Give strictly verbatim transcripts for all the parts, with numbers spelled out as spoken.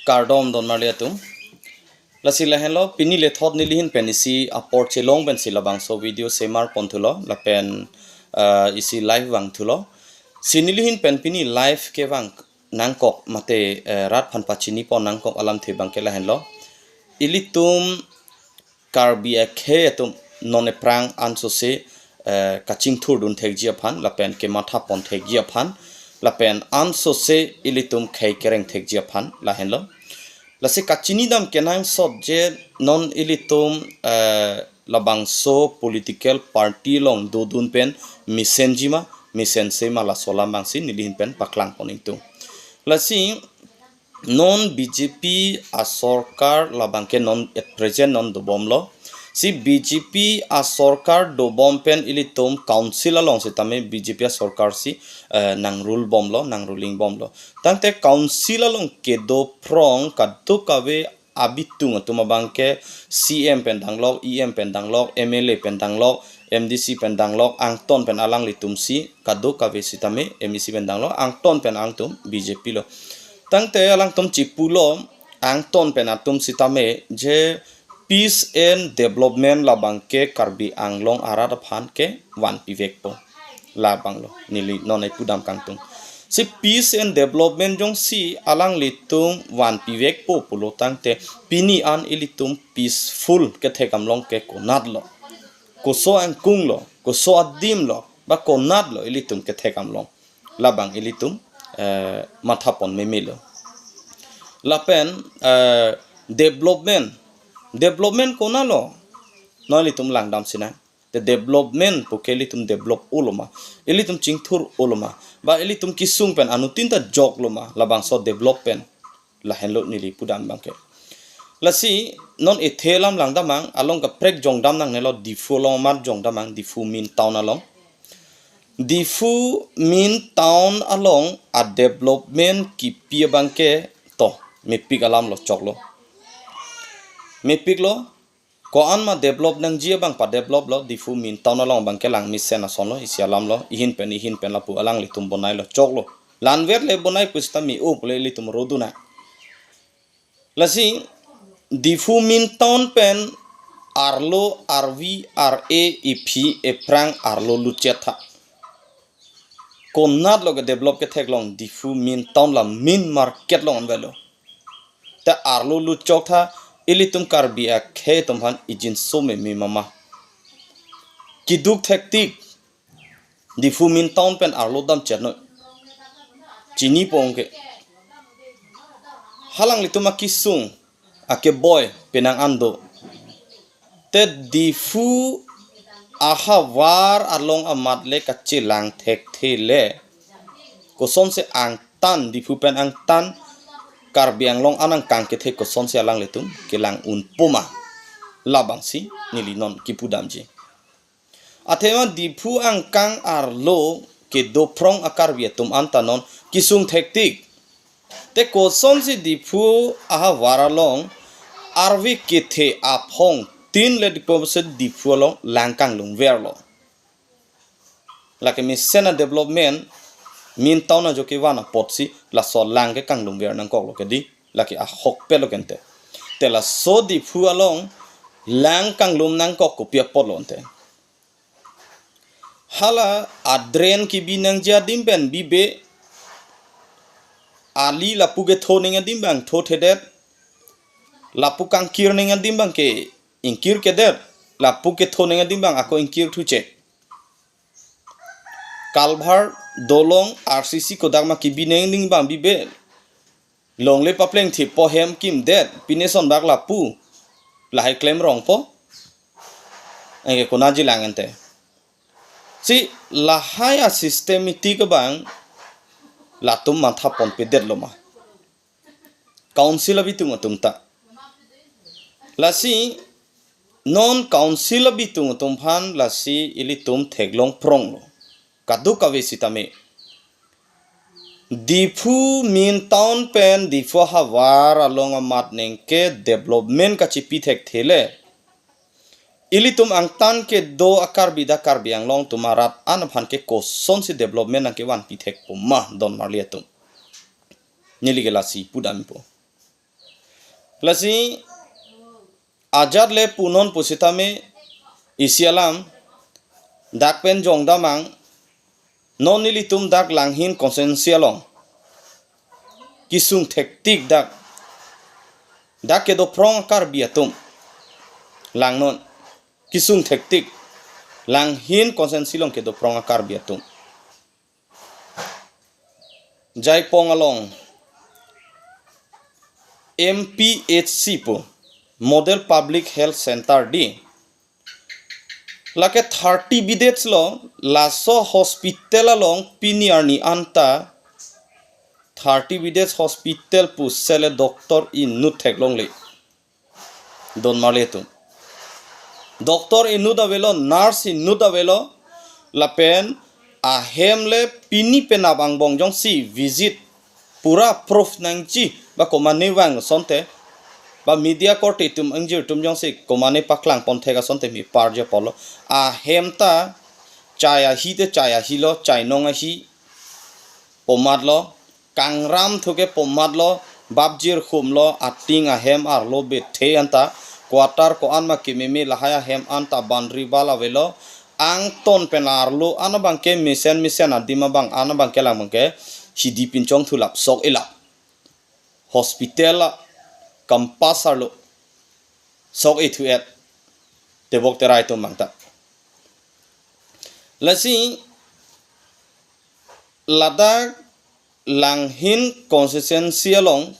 Kardom don marli atum. Lasi lahenlo, pini lethot nelihin pen isi apor chelong pensi labangso video semar ponthulo, lapen, eh, isi live vangthulo. Si nelihin pen pini live kevang nangkok mate, eh, rat aphan pachini pon nangkok alamthe abangke lahenlo. Ilitum Karbi akhei atum non ephrang ansose, eh, kachingthurdun thekji aphan, lapen kematha pon thekji aphan, lapen ansose ilitum khei kereng thekji aphan, lahenlo. Lasi kachinidam kenangsot je non ilitum, eh, labangso political party along dodun pen mesenji ma, mesense ma, laso alam abangsi nelihin pen paklang pon ingtung. Lasi non B J P asorkar labangke non at present non dobomlo. Si B J P asorkar dobom pen ilitum council along sitame B J P asorkar si, eh, nang rule bomlo, nang ruling bomlo. Tangte council along kedophrong kadokave abitung atum abangke C M pen danglok, E M pen danglok, M L A pen danglok, M D C pen danglok, angton pen alanglitum si kadokave sitame M E C pen danglok, angton pen angtum B J P lo. Tangte alangtum chipulo, angton pen atum sitame je peace and development labangke Karbi Anglong arat aphan kevan pivekpo. Labanglo, neli non ai pudam kangtung. Si peace and development jongsi alanglitum van pivekpo pulo tangte pini an ilitum peaceful kethek amlong ke konatlo. Koso angkunglo, koso adimlo, ba konatlo ilitum kethek amlong. Labang ilitum, eh, matha pon memelo. Lapen, eh, development. Development konatlo. Non ilitum langdam sinang. Te development puke ilitum develop-olo ma. Ilitum chingthur-olo ma. Ba ilitum kesung pen anuttin ta joklo ma. Labangso develop pen. Lahenlo neli pudam abangke. Lasi non ethe alam langdamnang, along kaprek jongdam nangnelo, Diphu along amat jongdamnang, Diphu main town along. Diphu main town along a development kipi abangke to, mepik alamlo choklo. Mepiklo, ko-an ma develop nangji abang padeveloplo, Diphu main town along abangke lang mesen asonlo, isi alamlo, ihin pen, ihin pen lapu alanglitum bonailo choklo. Lanver le bonai pusita mi-o pule ilitum roduna. Lasi Diphu main town pen arlo arvi ar-e iphi ephrang arlo lutchet tha. Konatlo ke develop ketheklong Diphu main town la main market along anvetlo. Ta arlo lutchok tha ilitum Karbi akhei atum aphan ijinso meme mama. Keduk thektik. Diphu main town pen arlo damchet noi. Chini pong ke. Halanglitum akesung, akeboi, penang an do. Te Diphu ahavar along amat le kachelang thekthe le. Kosonsi angtan, Diphu pen angtan, Karbi Anglong anang kangkethe kosonsi alanglitum kelang unpo ma. Labangsi neli non kipudamji. Athema Diphu angkang arlo kedophrong a Karbi atum anta non kesung thektik. Te kosonsi Diphu ahavar along arve kethe aphong tin le Diphu se Diphu along lang kanglumverlo. Lake mesen a development main town ajo kevan apotsi laso lang ke kanglumver nangkoklo ke di. Lake ahokpetlo kente. Te laso Diphu along lang kanglum nangkok kopi apotlo ante. Hala a drain kebi nangji adim pen bibe, ali lapu ketho nangji adim abang thothedet, lapu kangkir nangji adim abang ke ingkirkedet, lapu ketho nangji adim abang ako ingkir thuche. Culvert dolong R C C kodak ma kebi nangji adim abang bibe, longle papleng thipo hem kimdet, pine son bak lapu. Lahai klemrongpo. Anke konatji lang ante. Si lahai a system iti ke abang latum matha ponpedetlo ma. Council abitung atum ta. Lasi non council abitung atum aphan lasi ilitum theklong pronglo. Kadokave sitame. Diphu main town pen Diphu havar along amat nengke development kachipi thekthe le. Ilitum angtan kedo a Karbi da Karbi Anglong atum arat an aphan ke kosonsi development nangkevanpi thekpo ma don marli atum. Neli ke lasi pudampo. Lasi ajat le punon pusitame isi alam dak pen jongdamang, non nelitum dak Langhin constituency along kesung thektik dak, dak kedo phrong a-Karbi atum, langnon, kesung thektik, Langhin constituency along kedo phrong a-Karbi atum. Jaipong along M P H C pu, Model Public Health Center di. Lake thirty bedded lo, laso hospital along pini arni anta thirty bedded hospital pu sele doctor inut theklongle. Don marli atum. Doctor inut avelo, nurse inut avelo, lapen ahem le pini penap angbong jongsi visit pura proof nangji, ba komane vang asonte, ba media korte atum ingjir atum jongsi komane paklang pon thek asonte mi parje polo. Ahem ta chai ahi te chai ahi lo, chai nong ahi pomat lo, kangram thuke pomat lo, bapjir khum lo, ating ahem arlo bethe anta, quarter ko-an ma kememe lahai ahem anta boundary wall avelo, angton pen arlo an abangke mesen mesen adim abang an abangke lang abangke hidi pinchong thulap sok ilap. Hospital a campus arlo sok ithu-et tebok terai atum abang ta. Lasi ladak Langhin constituency along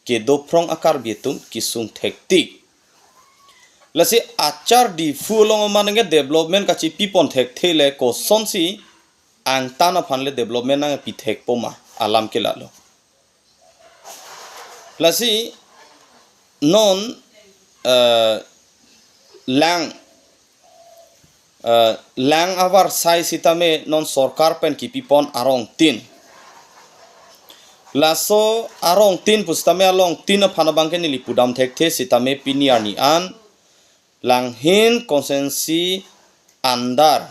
kedo phrong a-Karbi atum kesung thektik. Lasi achar Diphu along aman ke development kachipi pon thekthe le kosonsi angtan aphan le development nangpi thekpo ma, alam ke lalo. Lasi non, eh, Lang, eh, Lang avarsai sitame non sorkar pen kipi pon arong tin. Laso arong tin pusitame along tin aphan abangke neli pudam thekthe sitame pini arni an Langhin constituency under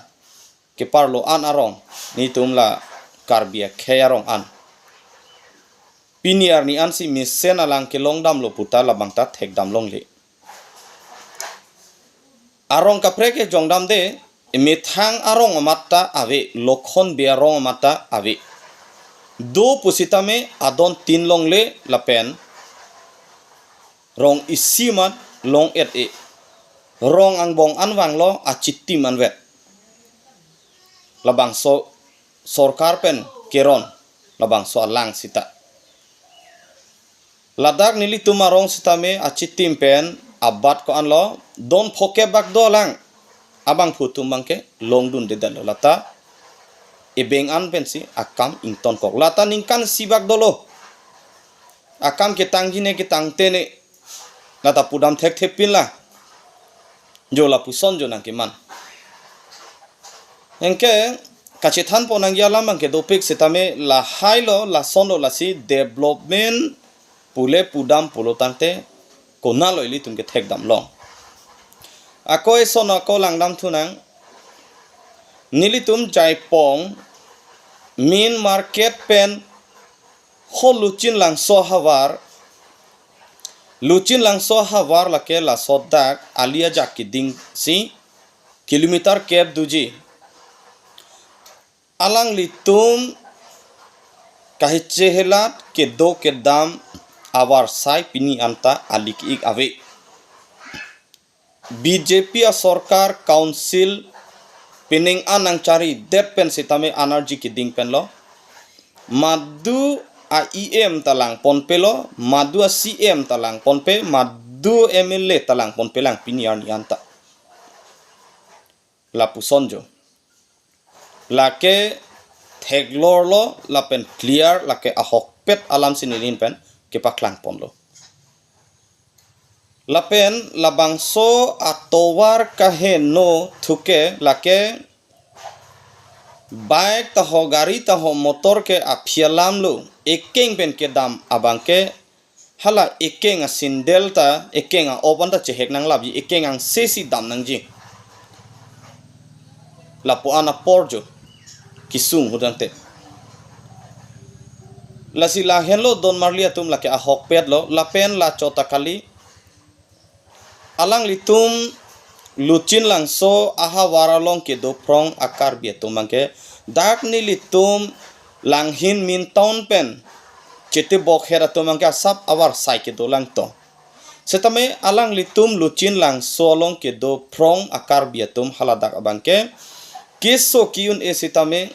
keparlo an arong, netum la Karbi akhei arong an. Pini arni ansi mesen alang kelong damlo puta labang ta thekdam longle. Arong kaprek ke jongdamde, methang arong amat ta ave, Lokhon Bey arong amat ta ave. Do pusitame adon tin longle lapen rong isi amat long-et-e. Rong angbong an vanglo achitim anvet. Labangso sorkar pen keron, labangso alang sita. Ladak nelitum arong sitame achitim pen abat ko-an lo, don phokep bak do alang. Abangphu atum abangke longdunde detlo, lata ebeng an pensi akam ingtonkok. Lata ningkan isi bak dolo. Akam ketangji ne ketangte ne. Lata pudam thekthepin la. Jo lapuson jo nangkeman. Anke kachethan pon nangji alam abangke dopik sitame lahai lo, lason lo, lasi development pule pudam pulo tangte konatlo ilitum kethekdam long. Ako eson ako langdam thunang, nelitum Jaipong main market pen ho Luchinlangso ahavar, Luchinlangso ahavar lake laso dak ali ajak kedingsi kilometer kep doji. Alanglitum kahiche helat kedo kedam avarsai pini anta ali ki-ik ave. B J P asorkar council pining an nangcharidet pen sitame energy keding pen lo. Madu a E M ta lang ponpe lo, madu a C M ta lang ponpe, madu M L A ta lang ponpe lang pini arni anta. Lapuson jo. Lake theklor lo lapen clear, lake ahokpet alam si neli pen kepaklang ponlo. Lapen labangso atovar kaheno thuke lake bike taho gari taho motor ke aphi alam lo, ekeng pen kedam abangke hala ekeng a-sandal ta, ekeng a-op an ta chehek nanglapji, ekeng angse si dam nangji. Lapu-an apor jo kesung ahut tangte. Lasi lahenlo don marli atum, lake ahokpetlo, lapen la chot ta kali. Alanglitum Luchin Langso ahavar along kedo phrong a-Karbi atum abangke, dak nelitum Langhin main town pen chetibok her atum abangke asap avarsai kedo langtong. Setame alanglitum Luchin Langso along kedo phrong a-Karbi atum haladak abangke keso ki-un-e setame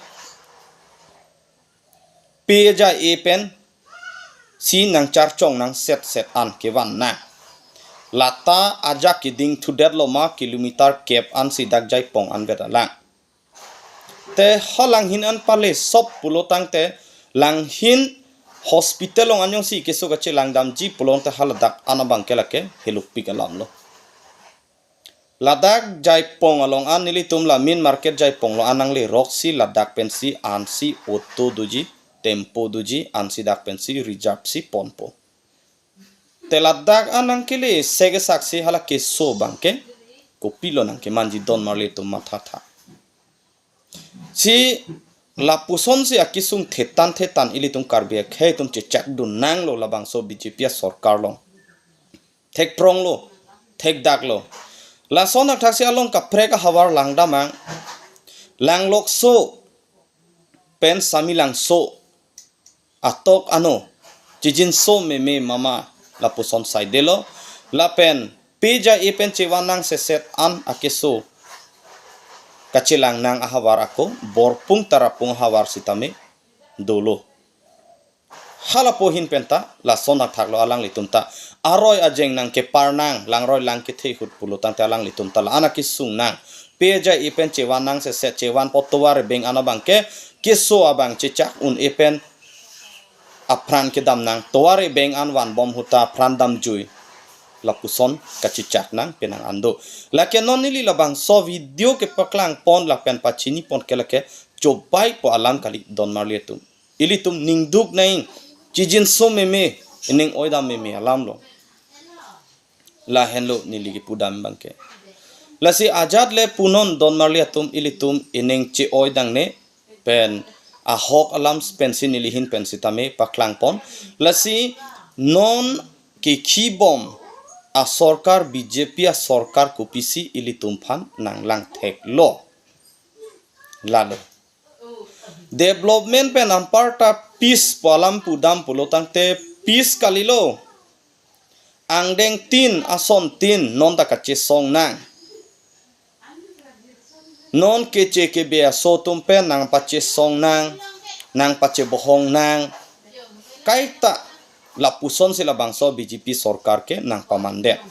P-J-A pensi nangcharchong nang set set an kevan nang. Lata ajak keding thudet loma kilometer kep ansi dak Jaipong anvet alang. Te ha Langhin an pale sop pulo tangte Langhin hospital along an jongsi keso kachelang damji pulo tangte haladak an abangke lake helupik alamlo. Ladak Jaipong along an nelitum la main market Jaipong along an nangle roksi ladak pensi ansi auto doji, tempo doji, ansi dak pensi reserve si ponpo. Te ladak an nangkele sege saksi hala keso abangke kopilo nangkemanji don marli atum mathatha. Si lapusonsi akesung thetan thetan ilitum Karbi akhei atum chechakdun nanglo labangso B J P asorkar along. Thekphronglo, thekdaklo. Lason athaksi along kaprek ahavar langdamang. Langlokso pen Samelangso atok ano chijinso meme mama lapuson saidelo. Lapen P-J-A pen chevan nang seset an akeso kachelang nang ahavar ako Borpung Tarapung ahavar sitame dolo. Halapu ahin penta lason athaklo alanglitum ta aroi ajeng nangkepar nang, langroi lang kethe ahut pulo tangte alanglitum ta la-an akesung nang. P-J-A pen chevan nang seset, chevanpo tovar ebeng an abangke keso abang chechak un-e pen apran kedam nang, tovar ebeng an vanbom ahut ta apran damjui. Lapuson kachechak nang penang an do. Lake non neli labangso video kepaklang pon lapen pachini pon ke lake chobaipo alam kali don marli atum. Ilitum ningduk nang, chijinso meme, ining oidam meme alamlo. Lahenlo neli kepudam abangke. Lasi ajat le punon don marli atum, ilitum ining che-oi dangne pen ahok alam pensi neli ahin pen sitame paklang pon. Lasi non kekhibom asorkar B J P asorkar kopisi ilitum aphan nanglang theklo. Lalo. Development pen anparta peace pu alam pudam pulo tangte peace kalilo. Angdeng tin ason tin non ta kachesong nang. Non keche kebe aso atum pen nangpachesong nang, nangpachebohong nang. Kaita lapusonsi labangso B J P sorkar ke nangpamandet.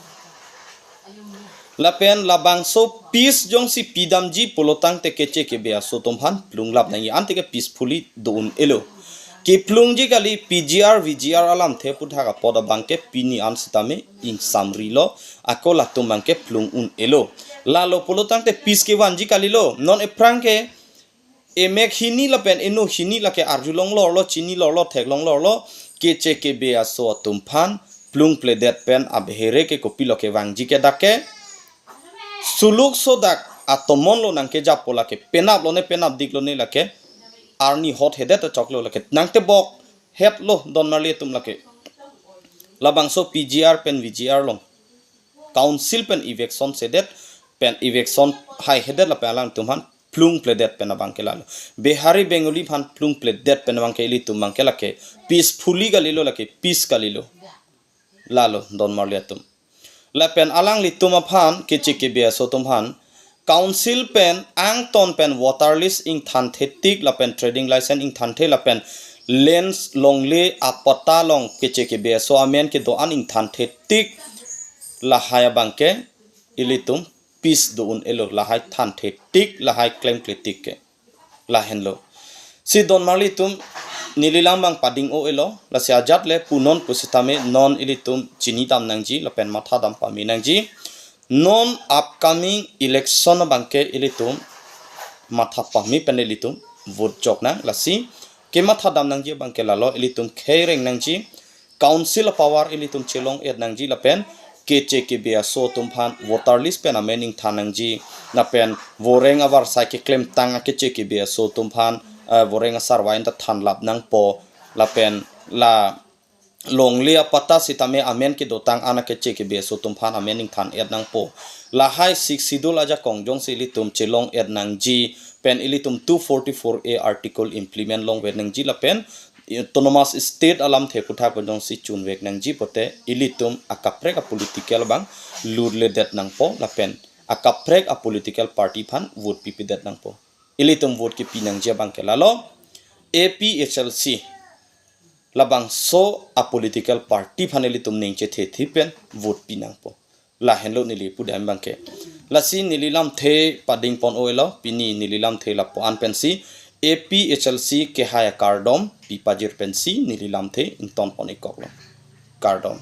Lapen labangso peace jongsi pidamji pulo tangte keche kebe aso atum aphan plunglap nangji, ante ke peacefully do un-elo. Keplungji kali P G R, V G R alamthe aputhak apot abangke pini an sitame ingsamrilo, ako latum abangke plung un-elo. Lalo pulo tangte peace kevanji kalilo, non ephrang ke emek hini lapen eno hini lake arjulong lorlo, chini lorlo, theklong lorlo, keche kebe aso atum aphan plungpledet pen abehere ke kopilo kevangji ke dak ke suluk sodak atomon lo nangkejapo lake penap lone penapdik lone lake arni hot hedet achoklo lake nangtebok hetlo don marli atum lake. Labangso P G R pen V G R along council pen eviction sedet pen eviction hai hedet lapen alangtum aphan plungpledet pen abangke lalo. Bihari Bengali aphan plungpledet pen abangke ilitum abangke lake peacefully kalilo lake peace kalilo. Lalo don marli atum. Lapen alanglitum aphan keche kebe aso atum aphan council pen angton pen voter list ingthan thetik lapen trading license ingthanthe lapen lands longle apatta along keche kebe aso amen kedo-an ingthanthe tik lahai abangke ilitum peace do un-elo, lahai thanthe tik, lahai klemkle tik ke. Lahenlo. Si don marli atum neli lam abang pading-o-elo, lasi ajat le punon pusitame non ilitum chinidam nangji lapen mathadam pame nangji. Non upcoming election abangke ilitum matha pame pen ilitum vote jok nang, lasi kemathadam nangji abangke lalo ilitum khereng nangji. Council power ilitum chelong-et nangji lapen keche kebe aso atum aphan voter list pen amen ingthan nangji lapen voreng avarsai keklemtang akeche kebe aso atum aphan, eh, voreng asarvai anta thanlap nangpo lapen la longle apatta sitame amen kedotang an akeche ke B S O atum aphan amen ningthan-et nangpo. Lahai Sixth Schedule ajakong jongsi ilitum chelong-et nangji pen ilitum two forty-four A article implement longvek nangji lapen autonomous state alamthe aphuthak pen jongsi chunvek nangji pote ilitum akaprek a political abang lutledet nangpo lapen akaprek a political party aphan vote pipedet nangpo. Ilitum vote kepi nangji abang ke lalo A P H L C labangso a political party aphan ilitum ning chethe thi pen vote pi nangpo. Lahenlo neli pudam abang ke. Lasi neli lamthe padingpon-olo, pini neli lamthe lapu-an pensi A P H L C kehai akardom pipajir pensi neli lamthe ingtonpon-ikkoklo. Kardom.